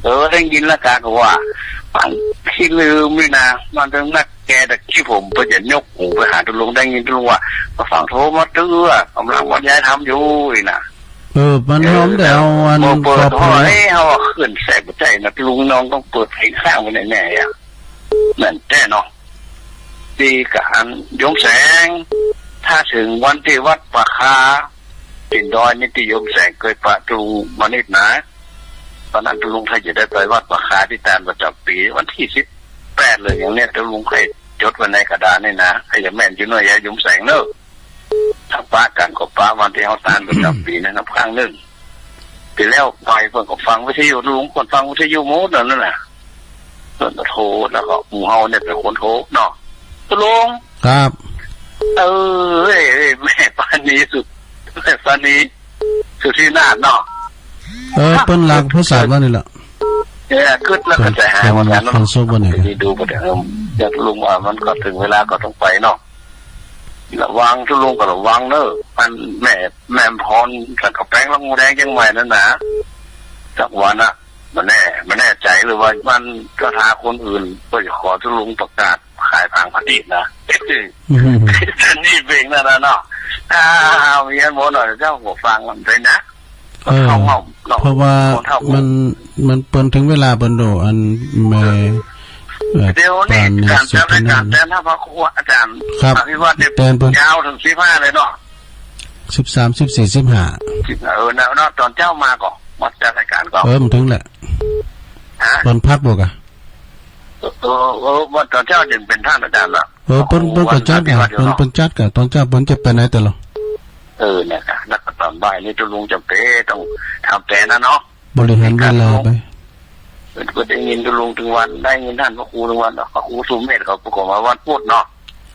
เออ ได้ยินแล้วกาก็ว่า มันขี้ลืมนี่นะ มันต้องนักแกแต่ขี้ผมเปิ้นจะยกหูไปหาตุ๊ลุง ได้ยินตุ๊ลุงว่า ก็ฝั่งโทรมาเตื้อ กำลังบรรยายธรรมอยู่นี่นะ เออ มัน เออ หอมแต่เอาอัน บ่เปิด ปอบ ห้อย หัว เฮาขึ้นแสบหัวใจนะ ตุ๊ลุงน้องต้องเปิดเพลงค้างไว้แน่ๆ อะ นั่นแต๊เนาะ ดีกับอันโยมแสง ถ้าเถิงวันตี้วัดป่าคา ตีนดอยนี่ตี้โยมแสงเกยปะตุ๊ลุงมานิดนะ ตอนนั้นตุ๊ลุงใค่จะได้ไปวัดป่าคาตี้ตานประจ๋ำปี๋ วันตี้สิบแปดเลยอย่างเนี้ย ตุ๊ลุงใค่จดไว้ในกระดานนี่นะ ใค่จะแม่นอยู่เนาะ ยายโยมแสงเนาะ ถ้าปะกั๋นก็ปะวันตี้เฮาตานประจ๋ำปี๋นั้นนะ ครั้งนึ่ง ปี๋แล้วไปเปิ้นก็ฟังวิทยุ ตุ๊ลุงเปิ้นฟังวิทยุหมดนั่นน่ะ เปิ้นก็โทร แล้วก็หมู่เฮาเนี่ยเป๋นคนโทรเนาะ ตุ๊ลุง ครับ เออ เอ้ย เอ้ย แม่ปานีสุด แม่ปานี สุทธินาถเนาะ เออ เปิ้นลากโทรศัพท์แล้วนี่แหละ เออ กึ๊ดแล้วก็จะหา เปิ้น วันนั้น เปิ้นซุกไว้ไหนกัน ดีดูบ่ได้ เออ อย่างตุ๊ลุงว่ามันก็เถิงเวลาก็ต้องไปเนาะ ระวังตุ๊ลุงก็ระวังเนอะ อันแม่ แม่พรสังกะแปง ละโงแดงเจียงใหม่นั่นนะ สักวันอะ บ่แน่ บ่แน่ใจ๋หรือว่ามันก็หาคนอื่น ก็จะขอตุ๊ลุงประกาศขายผางพระดีดนะ อืม นี่เป๋นนั่นน่ะเนาะ อ้าว มีอันบ่หน่อยเจ้าก็ฟังมันไปนะ เออ คนเฒ่าเนาะ เพราะว่า คนเฒ่า มัน มันเปิ้นเถิงเวลาเปิ้นโด อันแม่ เอ่อ เดี๋ยวนี้ ปานนี้ ก๋านจัดรายก๋าน สุดท้าย แตน ถ้าพระครูอาจารย์ ครับ อภิวัตรเนี่ย แตนเปิ้น ยาวเถิงสิบห้าเลยเนาะ สิบสาม สิบสี่ สิบห้า สิบ เออ เนาะ เนาะ ต๋อนเจ๊ามาก่อ มาจัดรายก๋านก่อ เออ มันเถิงแหละ ฮะ ต๋อนพักบ่กะ เออ เออ ว่าต๋อนเจ๊ายังเป๋นต้านอาจารย์ละ เออ เปิ้น เปิ้นก็จัดกะ เปิ้น เปิ้นจัดกะ ต๋อนเจ๊าเปิ้นจะไปไหนแต่ละ เออ เนี่ยกะ แล้วก็ต๋อนบ่ายนี่ตุ๊ลุงจ๋ำเป๋นต้องทำแตนนะเนาะ บริหารเวลาไป เออ ก็ได้ยินตุ๊ลุงตึงวัน ได้ยินต้านพระครูตึงวัน พระครูสุเมธเขาก็มาวันพุธเนาะ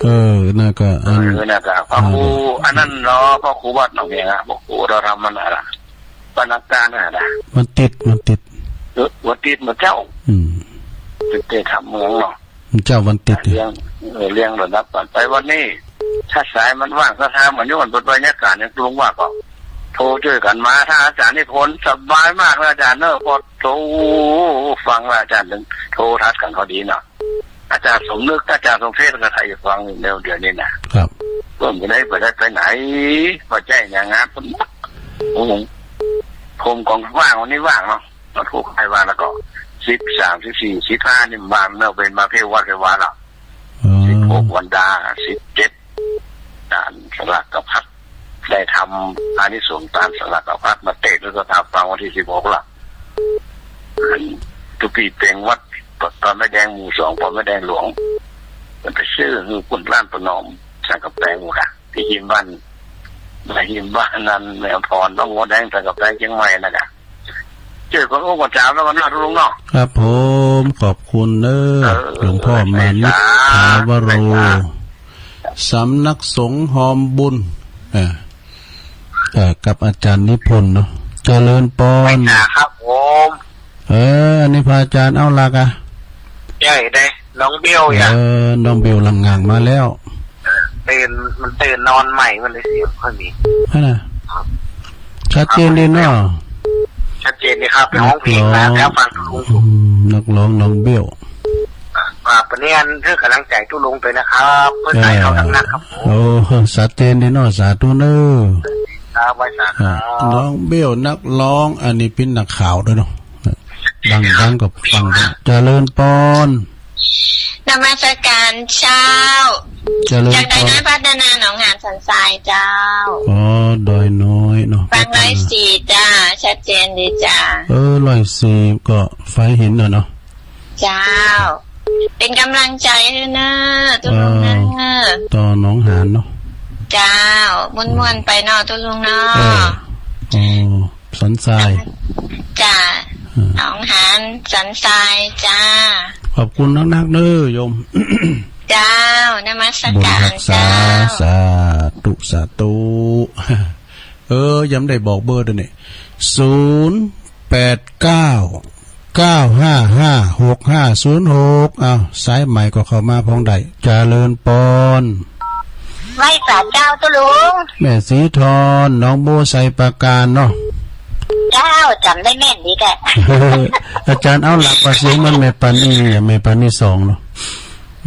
เออ นั่นก็อัน เออ นั่นก็พระครู อ่า อันนั้นเนาะ พระครูวัดหนองแหงอะ พระครูเราทำมันอะไร ปนักการอะไร มันติด มันติด เออ วันติดมาเจ้า อืม ติดเตะทำเมืองเนาะ เจ้าวันติด เลี้ยง เออ เลี้ยงระดับก่อน ไปวันนี้ ถ้าสายมันว่าง ถ้าทางมันย้อนเปิดบรรยากาศเนี่ย ลุงว่าก็ โทรเจอกั๋นมา ถ้าอาจารย์นิพนธ์ สบายมากนะอาจารย์เนอะ พอโทรฟังแล้วอาจารย์ถึงโทรทัศน์กั๋นพอดีเนาะ อาจารย์สมนึก อาจารย์สมเพชรก็ใครฟังเดี๋ยว เดี๋ยวนี้นะ ครับ เปิ้นบ่ได้ บ่ได้ไปไหน บ่ใจ้อย่างงั้น ผม ผมก็ว่าง วันนี้ว่างเนาะ มาถูกใครว่าแล้วก็ สิบสาม สิบสี่ สิบห้า นี่มันเนาะ เป๋นมาเพ่วัดเพ่วาละ อืม สิบหก วันดา สิบเจ็ด ตานสลากพัด ได้ทำอานิสงส์ตานสลากพัดมาเตะด้วยสถาปังวันตี้สิบหกละ อันตุ๊ปี้เต็งวัดตอนแม่แดงหมู่สอง ปอแม่แดงหลวง มันไปซื้อหื้อปุ้นร้านประนอม สังกะแปงหมู่กะ ตี้ฮิมบ้าน ตี้ฮิมบ้านนั้น แม่พร น้องหัวแดง สังกะแปงเจียงใหม่นะกะ เจอกั๋น โอ้ กั๋นจาวแล้วกั๋นนะลุงเนาะ ครับผม ขอบคุณเนอะ เออ หลวงพ่อมานิต สา ถาวโร สา สำนักสงฆ์ฮอมบุญ เอ่อ เอ่อ กับอาจารย์นิพนธ์เนาะ เจริญปอน สาครับผม เออ อันนี้พระอาจารย์เอาละกะ ใหญ่ได้ น้องเบล เออ น้องเบลหลั่งงานมาแล้ว ตื่น มันตื่นนอนใหม่ มันเลยเสียงค่อยมี นั่นน่ะ ชัดเจนดีเนาะ ชัดเจนดีครับ ไปฮ้องเพลงมา นักร้อง แล้วฟังลุง อืม นักร้องน้องเบล อ่า วันนี้อันเพื่อกำลังใจ๋ตุ๊ลุงไปนะครับ เพื่อใส่เขาทั้งนั้นครับผม เออ โอ้ ชัดเจนดีเนาะ สาธุเนอะ ครับ ไหว้สาครับ อ่า น้องเบลนักร้อง อันนี้เป๋นนักข่าวด้วยเนาะ ดังๆ ก็ฟัง เจริญปอน นมัสการเจ้า เจริญปอน จากดอยน้อยพัฒนาหนองหานสันทรายเจ้า อ๋อ ดอยน้อยเนาะ ฟังร้อยสี่จ้า ชัดเจนดีจ้า เออ ร้อยสี่ก็ไฟหินน่ะเนาะ เจ้า เป๋นก๋ำลังใจ๋หื้อเนอะ ตุ๊ลุงเนอะ เออ ต่อหนองหานเนาะ เจ้า ม่วนๆ ไปเนาะ ตุ๊ลุงเนาะ เออ อ๋อ สันทราย จ้า อ่า หนองหานสันทรายจ้า ขอบคุณนักๆ เน้อโยม เจ้า นมัสการ บุญฮักษา เจ้า สาธุ สาธุ เออ ยังบ่ได้บอกเบอร์ตวยนี่ ศูนย์แปดเก้า เก้าห้าห้า หกห้าศูนย์หก อ้าว สายใหม่ก็เข้ามาพองได้ เจริญปอน ไหว้สาเจ้าตุ๊ลุง แม่สีทอน หนองบัวไชยปราการเนาะ เจ้า จ๋ำได้แม่นดีแก อาจ๋ารย์เอาหลักว่าเสียงเหมือนแม่ปานีอะ แม่ปานีสองเนาะ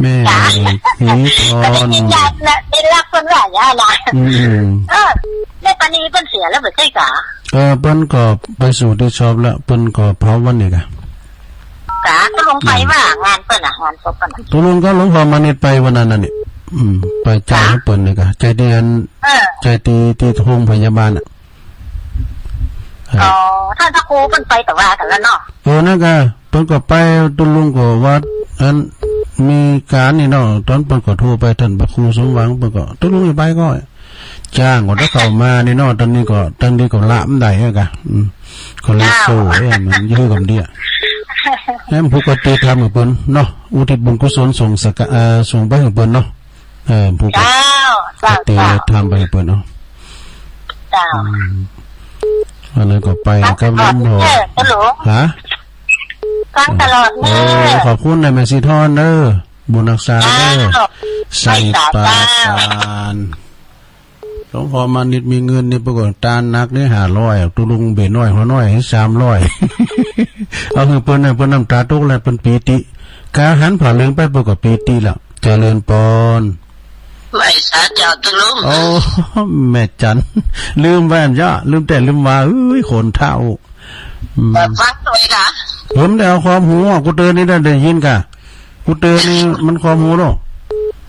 แม่ จ๋า สีทอน ได้ยินยายนะ ได้รับเปิ้นว่าอย่างนั้นนะ อืม เออ แม่ปานีเปิ้นเสียแล้วบ่ใจ้กา เออ เปิ้นก็ไปสู่ตี้ชอบแล้ว เปิ้นก็เผาวันนี้กา กา ตุ๊ลุงไปว่างานเปิ้นน่ะ งานศพเปิ้นน่ะ ตุ๊ลุงกับหลวงพ่อมานิตไปวันนั้นน่ะนี่ อืม ไปใจ้หื้อเปิ้นนี่กา ใจ้ตี้อัน เออ ใจ้ตี้ ตี้โฮงพยาบาลน่ะ อ๋อ ต้านพระครูเปิ้นไปก็ว่ากั๋นแล้วเนาะ เออ นั่นกา เปิ้นก็ไป ตุ๊ลุงก็ว่า อัน มีก๋านนี่เนาะ ต๋อนเปิ้นก็โทรไป ต้านพระครูสมหวัง เปิ้นก็ ตุ๊ลุงจะไปก็ จ้างก็ถ้าเข้ามานี่เนาะ ต๋อนนี้ก็ ต๋อนนี้ก็ละบ่ได้อะกา อืม ก็เลยโซ่ เออ มันอยู่กำเดียว แหม ผู้ก็เตรียมทำหื้อเปิ้นเนาะ อุทิศบุญกุศลส่งสักกะ เอ่อ ส่งไปหื้อเปิ้นเนาะ เออ ผู้ก็ เจ้า เจ้า เตรียม เจ้า ทำไปหื้อเปิ้นเนาะ เจ้า อืม อันนั้นก็ไปกับหลวงพ่อ ฟังตลอดเน้อ ฮัลโหล ฮะ ฟังตลอดเน้อ เออ ขอบคุณนะแม่สีทอนเน้อ บุญฮักษาเน้อ เจ้า ไชยปราการ หลวงพ่อมานิตมีเงินนี่ เปิ้นก็ตานหนักนี่ ห้าร้อย ตุ๊ลุงเบ่น้อย หัวน้อย สามร้อย เอาหื้อเปิ้นน่ะ เปิ้นน้ำต๋าตกแล้ว เปิ้นปีติ กาหันผ้าเหลืองไป เปิ้นก็ปีติแล้ว เจริญปอน ไหว้สาเจ้าตุ๊ลุง โอ้ แม่จัน ลืมไปอันเจ้า ลืมแต๊ลืมว่า เอ้ย คนเฒ่า อืม เปิดฟังตวยกา ผมได้เอาคอมหูอะ กูเตือนนี่ได้ ได้ยินกา กูเตือนนี่มันคอมหูเนาะ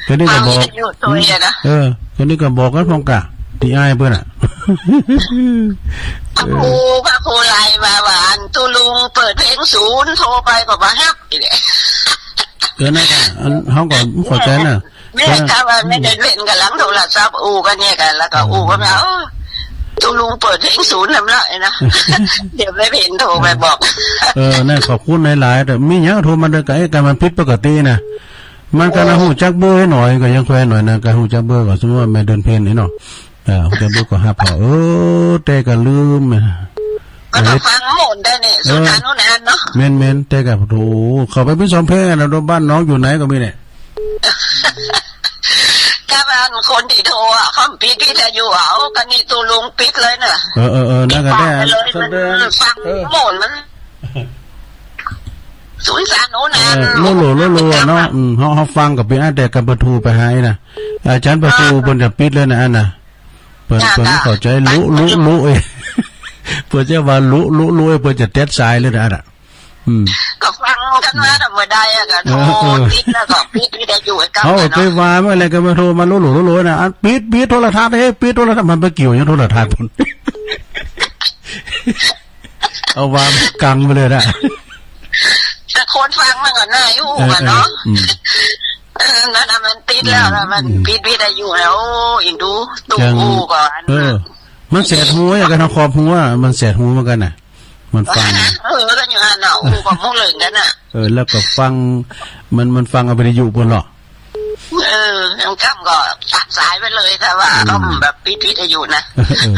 เดี๋ยวนี้ก็บอก เอาอยู่ตวยนะ เออ เดี๋ยวนี้ก็บอกกั๋นพองกา ตี้อ้ายเปิ้นน่ะ พระครู พระครูไลน์มาว่า อันตุ๊ลุงเปิดเพลงสูน โทรไปก็บ่ฮับอีกแหละ เออ นั่นกา อัน เฮาก็บ่เข้าใจ๋น่ะ แม่ เออ ถ้าว่าแม่เดินเพ่นก่ำลังโทรศัพท์อู้กั๋นเนี่ยกั๋น แล้วก็อู้กั๋นว่า เออ ตุ๊ลุงเปิดเพลงสูนนำละนะ เดี๋ยวแม่เพ่นโทรไปบอก เออ นั่นขอบคุณหลายๆ แต่มีหยังโทรมาเด้อกา เอ๊ะ กามันผิดปกติน่ะ มันก็น่าฮู้จักเบอร์หน้อย ก็ยังค่อยหน้อยนะ กาฮู้จักเบอร์ก็ สมมุติว่าแม่เดินเพ่นนี่เนาะ เออ ฮู้จักเบอร์ก็ฮับเอา เออ แต่ก็ลืมนะ ก็ต้องฟังหมดได้นี่ เออ สุดท้ายนู่นนั่นเนาะ แม่นๆ แต่ก็ โอ้โห เข้าไปเปิ้นซ้อมเพลงอะนะ บ้านน้องอยู่ไหนก็มีเนี่ย ถ้าบ้านคนตี้โทรอะ เขาปิดวิทยุอะ เอา กานี่ตุ๊ลุงปิดเลยเนาะ เออ เออ เออ นั่นก็ได้ ปิดปากไปเลย แสดง มันฟัง เออ หมดมัน สูนสารโน่น เออ นั่น โลโล โลโลอะเนาะ อืม เฮา เฮาฟังก็เป๋นอันแต่กาเบอร์โทรไปหาไอ้น่ะ อาจ๋ารย์ประตู เออ เปิ้นจะปิดเลยนะอันน่ะ เปิ้น จ้ะ เปิ้น จ้ะ เข้าใจ๋ ลุ ลุ ลุ เอ้ย เปิ้นจะว่าลุ ลุ ลุ เอ้ย เปิ้นจะตัดสายเลยนะอันน่ะ อืม ก็ฟังกั๋นมาธรรมดาอะ ก็โทร เออ เออ ติดแล้วก็ปิดวิทยุไว้ก่อน เฮา เนาะ ไปว่ามาแล้วก็มาโทรมาลุ ลุ ลุ ลุ นะ อันปิด ปิดโทรทัศน์ เอ้ย ปิดโทรทัศน์ มันไปเกี่ยวหยังโทรทัศน์ เอาวางกังไปเลยนะ แต่คนฟังมันก็น่าอยู่อะเนาะ เออ เออ อืม เออ นั่นน่ะมันปิดแล้วนะ อืม มันปิดวิทยุแล้ว โอ้ อินดู ตู้ ยัง อู้ก่อน เออ มันแสบหูอะ กาทางครอบครัว มันแสบหูเหมือนกั๋นน่ะ มันฟัง เออ ก็อยู่หั้นน่ะ อู้ก็มุกเหลิงกั๋นน่ะ เออ แล้วก็ฟัง มัน มันฟังเอาวิทยุเปิ้นเหรอ เออ ยังกำก็ตัดสายไปเลย ถ้าว่า อืม ก็แบบปิดวิทยุนะ เออ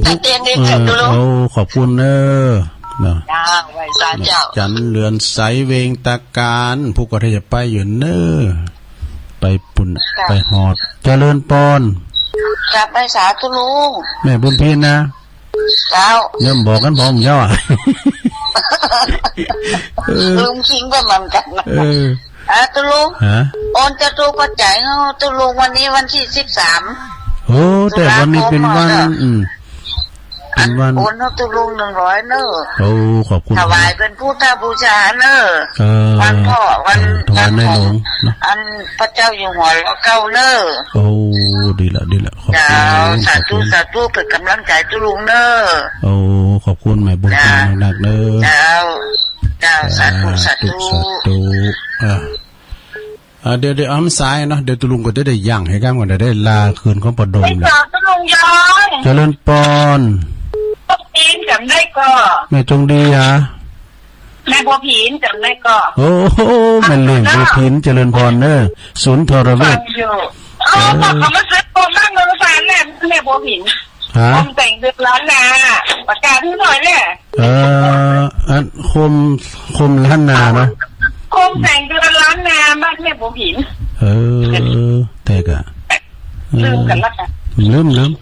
ตัดเตียงนี่ เออ เกิดดูลูก โอ้ ขอบคุณเน้อ เนาะ จ้า ไหว้สาเจ้า จันเรือนใส เวงตาการ ผู้ก็ถ้าจะไปอยู่เน้อ ไปปุ้น ค่ะ ไปฮอด เจริญปอน กราบไหว้สาตุ๊ลุง แม่บุญพินนะ เจ้า เริ่มบอกกั๋นพร้อมเจ้าอะ เออ ลืมคิงไปเหมือนกั๋น เออ อ่ะ ตุ๊ลุง ฮะ โอนจตุปัจจัยเนาะ ตุ๊ลุง วันนี้วันตี้สิบสาม โอ้ แต่วันนี้เป๋นวัน ตุลาคม อืม เป๋นวัน โอนเนาะ ตุ๊ลุง หนึ่งร้อยเน้อ โอ้ ขอบคุณ ถวายเป๋นพุทธบูชาเน้อ เออ วันพ่อ วัน เออ ถวายในหลวงเนาะ อันพระเจ้าอยู่หัวรอเก้าเน้อ โอ้ ดีละ ดีละ ขอบคุณ เจ้า สาธุ ขอบคุณ สาธุ เป๋นก๋ำลังใจ๋ตุ๊ลุงเน้อ โอ้ ขอบคุณแม่บุญพิน เจ้า นักๆ เน้อ เจ้า เจ้า สาธุ สาธุ สาธุ สาธุ อ่ะ อ่า เดี๋ยว เดี๋ยว เอามันสายเนาะ เดี๋ยวตุ๊ลุงก็จะได้หยั่งหื้อก้ำก่อน เดี๋ยวได้ลาคืนของป้อดมเลย ยอง เจริญปอน บัวผินจ๋ำได้ก่อ แม่จงดีอะ แม่บัวผินจ๋ำได้ก่อ โอ้โห แม่เลี้ยงบัวผิน เจริญปอนเนอะ ศูนย์ทรเวช ฟังอยู่ เออ เออ เขามาซื้อโคมบ้านเมืองสารแหละ แม่บัวผิน ฮะ โคมแต่งเดือนล้านนา ประกาศหื้อหน่อยแหละ เออ อันโคม โคมล้านนาเนาะ โคมแต่งเดือนล้านนา บ้านแม่บัวผิน เออ แต่กะ ลืมกั๋นละกั๋น ลืม ลืม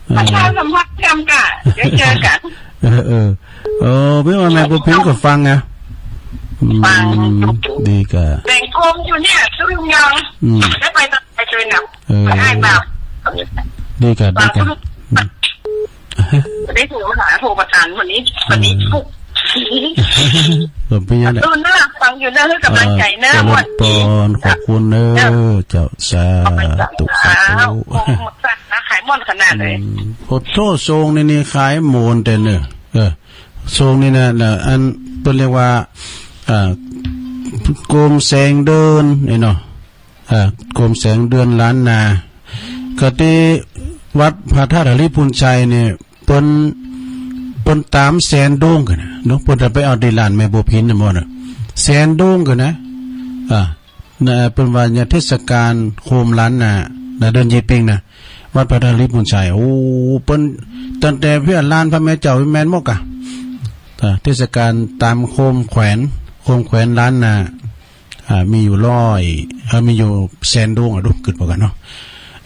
เออ ประชาสัมพันธ์กำกะ เดี๋ยวเจอกั๋น เออ เออ เออ เปิ้นว่าแม่บัวผินก็ฟังไง อืม ฟัง ดีกะ แต่งโคมอยู่เนี่ย ตุ้ยอง อืม ได้ไปตะไคร้ด้วยนะ เออ ไปอ้ายบ่าว ดีกะ ดีกะ ฟัง อืม ได้โทรหา โทรประสานวันนี้ วันนี้ เออ ทุก ขอบคุณนะ ดูเนอะ ฟังอยู่เนอะ ให้กำลังใจเนอะ เออ เจริญปอน ขอบคุณเนอะ เจ้า สาธุ สาธุ โอ้ หมดสัตว์นะ ขายม่วนขนาดเลย อืม โอ้โธ่ โซงนี่ นี่ขายม่วนแต่เนอะ เออ โซงนี่นะ นะ อันเปิ้นเรียกว่า อ่า โคมแสงเดือนนี่เนาะ อ่า โคมแสงเดือนล้านนา ก็ตี้วัดพระธาตุหริภุญชัยเนี่ย เปิ้น เปิ้นต๋ามแสนดวงกั๋นนะเนาะ เปิ้นจะไปเอาตี้ลานแม่บัวผินน่ะหมดน่ะ แสนดวงกั๋นนะ อ่า นะ เปิ้นว่าเนี่ยเทศกาลโคมล้านนา นะ เดือนยี่เป็งนะ วัดพระธาตุหริภุญชัย โอ้ เปิ้นตั้งแต่เพื่อลานพระแม่เจ้าแม่นหมดกะ อ่า เทศกาลต๋ามโคมแขวน โคมแขวนล้านนา อ่า มีอยู่ร้อย เอ่อ มีอยู่แสนดวงอะ ดู กึ๊ดปะกั๋นเนาะ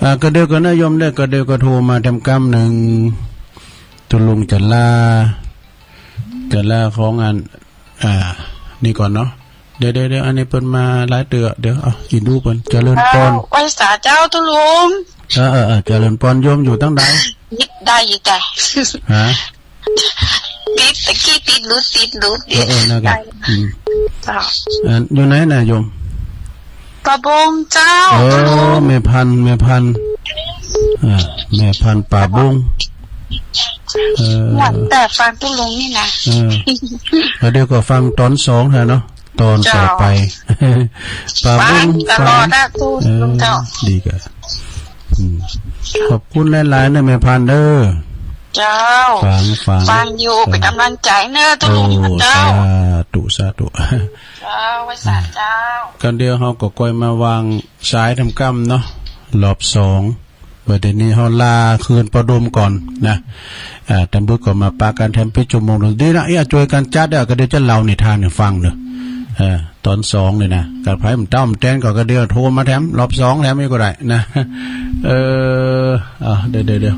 อ่า ก็เดี๋ยวก่อนนะโยมเด้อ ก็เดี๋ยวก็โทรมาแถมกำนึ่ง ตุ๊ลุงจะลา จะลาของอัน อ่า นี่ก่อนเนาะ เดี๋ยว เดี๋ยว เดี๋ยว อันนี้เปิ้นมาหลายเตื้อ เดี๋ยว เอา อินดูเปิ้น เจริญปอน เจ้า ไหว้สาเจ้าตุ๊ลุง เออ เออ เออ เจริญปอน โยมอยู่ตังใด ยิบได้ยิบได้ ฮะ ติด ตะกี้ติดหลุด ติดหลุด เออ เออ นั่นแหละ ได้ อืม เจ้า อัน อยู่ไหนน่ะโยม ป่าบงเจ้า เออ ตุ๊ลุง แม่พันธุ์ แม่พันธุ์ อ่า แม่พันธุ์ป่าบง เออ เนี่ย แต่ฟังตุ๊ลุงนี่นะ เออ แล้วเดี๋ยวก็ฟังต๋อนสองเถอะเนาะ ต๋อนต่อไป เจ้า ป่าบง ฟังตลอดนะ ฟัง ตุ๊ลุงเจ้า เออ ดีกะ อืม ขอบคุณหลายๆ เนอะแม่พันธุ์เด้อ เจ้า ฟัง ฟัง ฟังอยู่ อืม เป๋นก๋ำลังใจ๋เนอะตุ๊ลุงเจ้า โอ้ สาธุ สาธุ เจ้า ไหว้สาเจ้า อืม ก็เดี๋ยวเฮาก็ก่อยมาวางสายแถมกำเนาะ รอบสอง เมื่อเดี๋ยวนี้เฮาลาคืนป้อดมก่อนนะ อ่า ตำบึกก็มาปะกั๋นแถมปี้ชั่วโมงนึ่ง ดีนะ เอ้ย จ้วยกั๋นจัดเด้อ ก็เดี๋ยวจะเล่านิทานหื้อฟังเนาะ เออ ต๋อนสองนี่นะ กั๋นใผมันเต้ามันแตนก็ ก็เดี๋ยวโทรมาแถม รอบสองแถมอีกก็ได้นะ เออ อ่ะ เดี๋ยว เดี๋ยว เดี๋ยว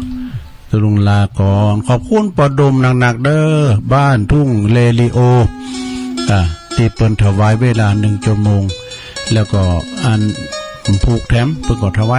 ตุ๊ลุงลาก่อน ขอบคุณป้อดมหนักๆ เด้อ บ้านทุ่งเรดิโอ อ่า ตี้เปิ้นถวายเวลานึ่งชั่วโมง แล้วก็อันผูกแถม เปิ้นก็ถวาย